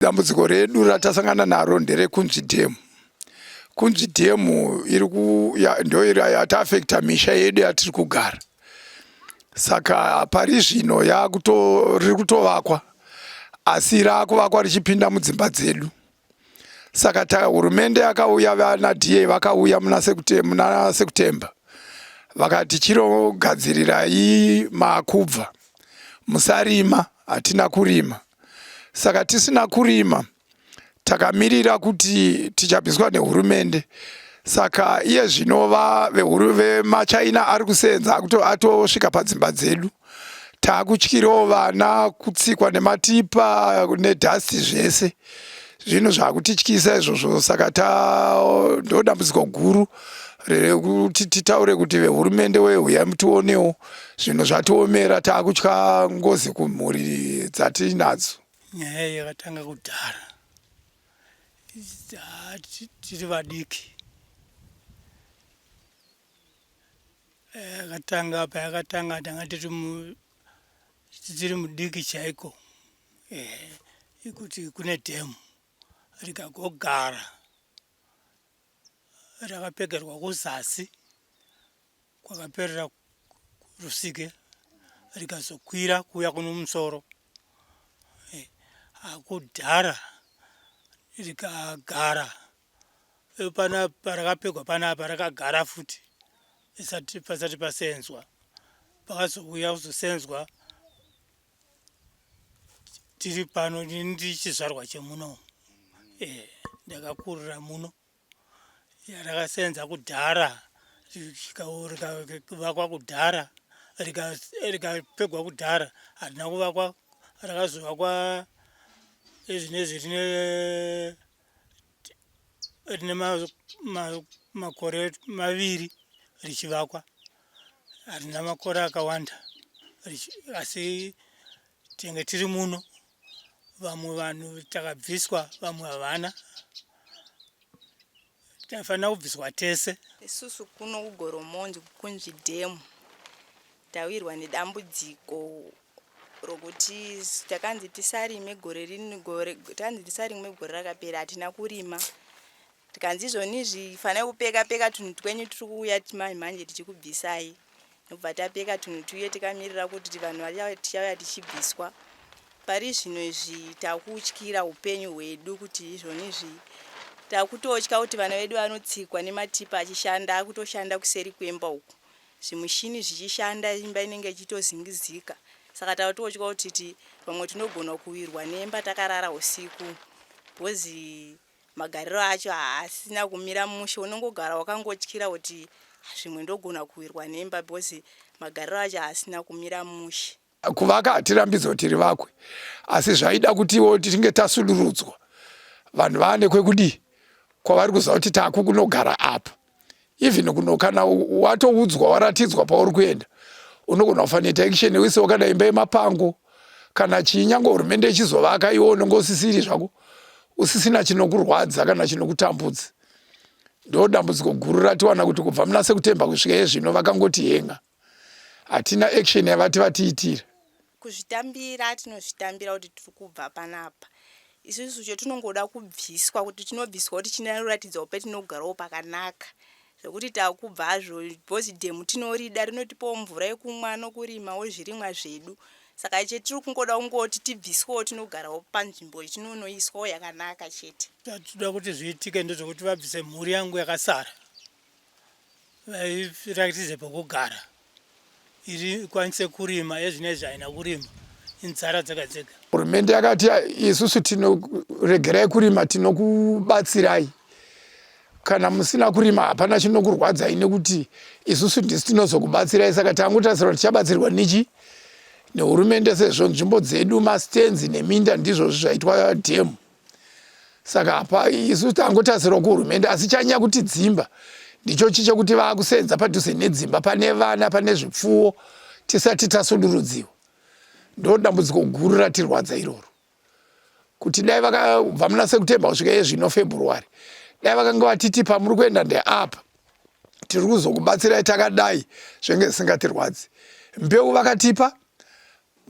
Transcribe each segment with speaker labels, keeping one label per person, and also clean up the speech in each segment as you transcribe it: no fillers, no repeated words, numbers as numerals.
Speaker 1: Dambudziko redu ratasangana naro ndereKunzvi Dam. Kunzvi Dam iri ku ndo iri yataafekta misha yedu yatiri kugara. Saka pari zvino yakuto riri kutovakwa asi raakuvakwa richipinda mudzimba dzedu. Saka ta hurumende yakauya vana DA vakauya muna muna September vakati chirogadzirirai makubva musarima hatina kurima saka tisina kurima takamirira kuti tichabviswa nehurumende saka iye zvino vemachaina ari kusenza atosvika padzimba dzedu takutyirawo vana kutsikwa nematipa nedhasti zvese zvinhu zvakutityisa izvozvo saka ta ndo dambudziko guru rekuti titaure kuti vehurumende wehuyai mutionewo zvinhu zvatiomera taakutya ngozi kumhuri dzatinadzo.
Speaker 2: Nyaya iyi yakatanga kudhara tiri vadiki. Yakatanga payakatanga tanga tiri mudiki chaiko kuti kune dhemu rikagogara rakapegerwa kuzasi kwakaperera rusike rikazokwira kuuya kuno musoro eh, akudhara rikagara eh, pana parakapegwa panapa rakagara futi isati pasati pasenzwa pakazouya kuzosenzwa tiri pano ndiri chizvarwa chemuno eh, ndakakurira muno rakasenza kudhara rikavakwa kudhara rikapegwa kudhara harina kuvakwa rakazovakwa izvinezvi rine rine makore maviri richivakwa harina makore akawanda asi tenge tiri muno vamwe vanhu takabviswa vamwe havana tafanira kubviswa tese
Speaker 3: isusu kuno kugoromonzi kukunzvi dhemu tawirwa nedambudziko rokuti takanzi tisarime gore rino gore takanzi tisarime gore rakapera hatina kurima Tikanzi izvoni izvi fanai kupeka peka tunhu twenyu tiri kuuya manje manje tichikubvisai. Ndobva tapeka tunhu tuye tikamirira kuti vanhu tichauya tichibviswa. Pari zvino izvi takutyira upenyu hwedu kuti izvoni izvi takutotya kuti vana vedu vanotsikwa nematipa achishanda akutoshanda kuseri kwemba uku. Zvimushini zvichishanda imba inenge ichitozingizika. Saka takutotya kuti pamwe tinogona kuwirwa nemba takarara usiku because Magariro acho haasina kumira mushe unongogara wakangotyira kuti zvimwe ndogona kuwirwa nemba because magariro acho haasina kumira mushe.
Speaker 1: Kuvaka hatirambidzwe kuti rivakwe asi zvaida kutiwo tinge tasudurudzwa vanhu vaane kwekudii kwavari kuziva kuti takukunogara apa even kuno kana watoudzwa waratidzwa pauri kuenda unogona kufanira action wese wakada imba yemapango kana chii nyange hurumende ichizovaka iwe unenge usisiri zvako usisina chinokurwadza kana chinokutambudza ndo dambudziko guru ratiwana kuti kubva muna sekutemba kusvika yezvino vakangoti henga hatina action yavati vatiitira
Speaker 3: Kuzvitambira tinozvitambira kuti tiri kubva panapa isusu chetinongoda kubviswa kuti tinobviswa kuti chinoratidzawo petinogarawo pakanaka zvekuti takubvazvo because dhemu tinorida rinotipawo mvura yekumwa nokurimawo zvirimwa zvedu saka chetiri kungoda kungoti tibviswewo tinogarawo panzvimbo yetinonoiswawo yakanaka chete.
Speaker 2: Chatinoda kuti zviitike ndezvekuti vabvise mhuri yangu yakasara vairatidze pekugara iri ikwanise kurima yezvinezvi haina kurima inzara dzega dzega.
Speaker 1: Hurumende yakati isusu tinoregerai kurima tinokubatsirai kana musina kurima hapana chinokurwadzai nekuti isusu ndisu tinozokubatsirai saka tangotarisira kuti tichabatsirwa nechi nehurumende sezvo nzvimbo dzedu mastenzi neminda ndizvozvo zvaitwa dhemu saka apa isu tangotarisirwa kuhurumende asi chanyanya kuti dzimba ndichochi chekuti vakusenza padhuze nedzimba pane vana pane zvipfuwo tisati tasudurudziwa ndo dambudziko guru ratirwadza iroro kuti dai vakabva muna sekutemba kusvika yezvino february dai vakanga vatiti pamuri kuenda ndeapa tiri kuzokubatsirai takadai zvenge zvisingatirwadzi mbeu vakatipa.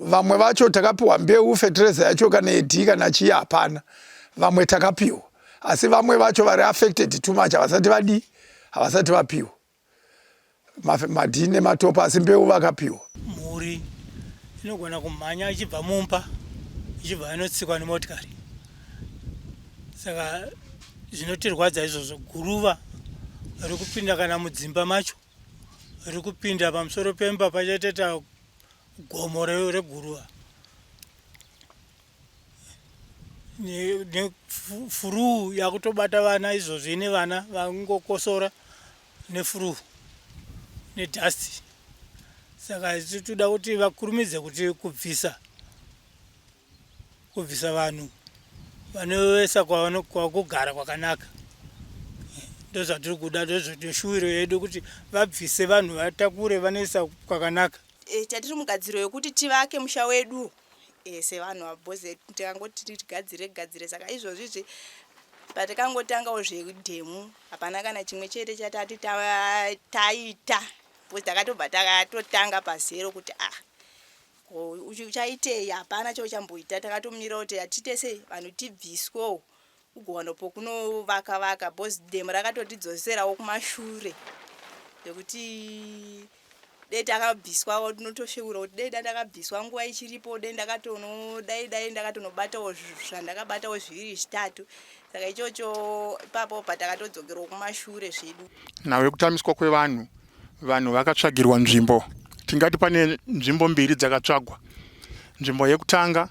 Speaker 1: Vamwe vacho takapiwa mbeu, fetireza yacho kana yedhii kana chii hapana. Vamwe takapiwa asi vamwe vacho vari affected too much havasati vadii, havasati vapiwa madhii nematopo asi mbeu vakapiwa.
Speaker 2: Mhuri inogona kumhanya ichibva mumba ichibva inotsikwa nemotikari saka zvinotirwadza izvozvo. Guruva riri kupinda kana mudzimba macho riri kupinda pamusoro pemba pachaitoita gomo reguruva nefuruu yakutobata vana izvozvi ine vana vangokosora nefuruu nedust saka isu toda kuti vakurumidze kuti kubvisa kubvisa vanhu vanoesa kwakugara kwakanaka ndozvatiri kuda ndozveshuwiro yedu kuti vabvise vanhu vatakure vanoisa kwakanaka.
Speaker 3: E, tatiri mugadziro yekuti tivake musha wedu e, sevanhu vabhoze tikangoti tigadzire gadzire saka izvozvi izvi patikangotangawo zvedhemu hapana kana chimwe chete chatati taita because takatobva takatotanga pazero kuti ah ko uchaitei hapana chauchamboita takatomira kuti hatiite sei vanhu tibviswewo ugowana pokunovaka vaka because demo rakatotidzoserawo kumashure nekuti dei takabviswa tinotosheura kuti dei dandakabviswa nguva ichiripo dei ndakatono dai dai ndakatonobatawo zvandakabatawo zviviri zvitatu saka ichocho ipapo patakatodzokerawo kumashure zvedu.
Speaker 4: Nhau yekutamiswa kwevanhu, vanhu vakatsvagirwa nzvimbo. Tingati pane nzvimbo mbiri dzakatsvagwa. Nzvimbo yekutanga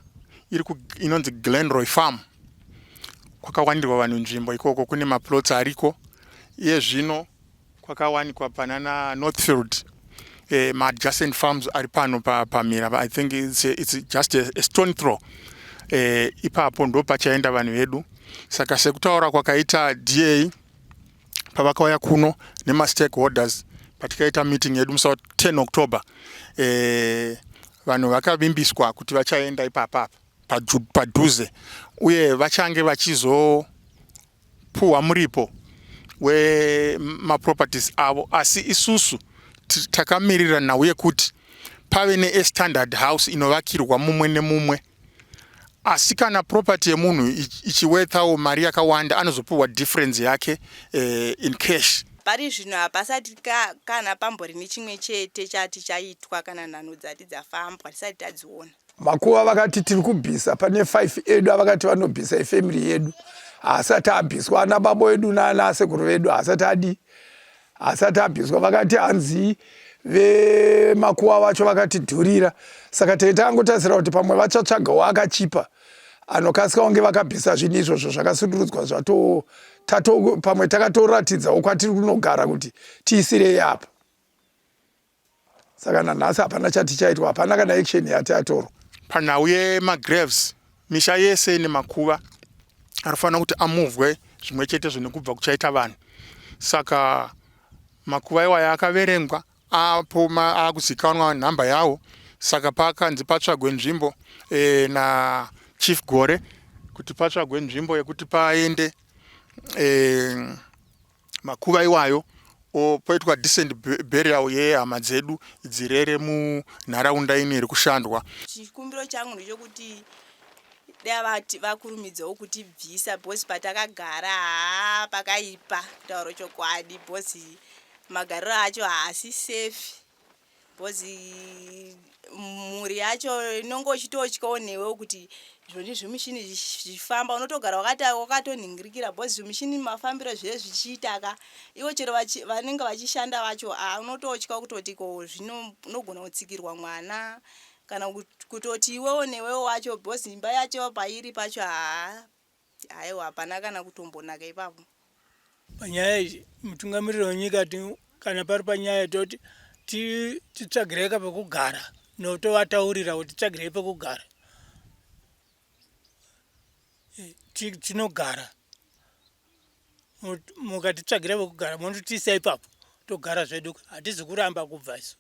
Speaker 4: iri inonzi Glenroy Farm. Kwakawanirwa vanhu nzvimbo ikoko kune maplots ariko. Iye zvino kwakawanikwa panana Northfield eh, maadjacent farms ari pano pamira pa i think it's, it's just a, a stone throw eh, ipapo ndo pachaenda vanhu vedu saka sekutaura kwakaita da pavakauya kuno nemastakeholders patikaita meeting yedu musi wa 10 October eh, vanhu vakavimbiswa kuti vachaenda ipapapa padhuze uye vachange vachizopuhwa muripo wemaproperties avo asi isusu takamirira nhau yekuti pave neestandard house inovakirwa mumwe nemumwe asi kana property yemunhu ichiwethawo mari yakawanda anozopiwa difference yake eh, in cash.
Speaker 3: Pari zvino hapasati kana pambori nechimwe chete chati chaitwa kana nhanho dzati dzafambwa tisati tadziona.
Speaker 1: Makuva vakati tiri kubvisa pane 5 edu avakati vanobvisa efamily yedu haasati abviswa ana baba edu naana asekuru vedu haasati adii haasati abviswa vakati hanzi vemakuva vacho vakatidhurira saka tei tangotarisira kuti pamwe vachatsvagawo akachipa anokasika kunge vakabvisa zvinhu izvozvo zvakasudurudzwa zvato tato pamwe takatoratidzawo kwatiri kunogara kuti tiisirei apa saka nanhasi hapana chati chaitwa hapana kana action yati yatorwa.
Speaker 4: Panhau yemagraves misha yese ine makuva anofanira kuti amuvwe zvimwe chetezvo nekubva kuchaita vanhu saka makuva iwaya akaverengwa apo akuzikanwa nhamba yawo saka pakanzi patsvagwe nzvimbo e, nachief Gore kuti patsvagwe nzvimbo yekuti paende e, makuva iwayo poitwa decent burial yehama dzedu dzirere munharaunda ino iri kushandwa.
Speaker 3: Chikumbiro changu ndechekuti dai vati vakurumidzawo kutibvisa because patakagara haa pakaipa kutaura chokwadi because magariro acho haasi safe because mhuri yacho inonge uchitotyawo newewo kuti zvoni zvimushini zvichifamba unotogara wakatonhingirikira because zvimushini mafambiro zviye zvichiita ka ivo chero vanenge vachishanda vacho a unototya kutoti ko zvino unogona kutsikirwa mwana kana kutoti iwewo newewo wacho because imba yacho pairi pacho haa Haiwa hapana kana kutombonaka ipapo.
Speaker 2: Panyaya iyi mutungamiriri wenyika kana pari panyaya toti titsvagirei ka pekugara notovataurira kuti titsvagirei pekugara eh, tinogara mukatitsvagira pekugara monotiisa ipapo togara zvedu hatizi kuramba kubva isu.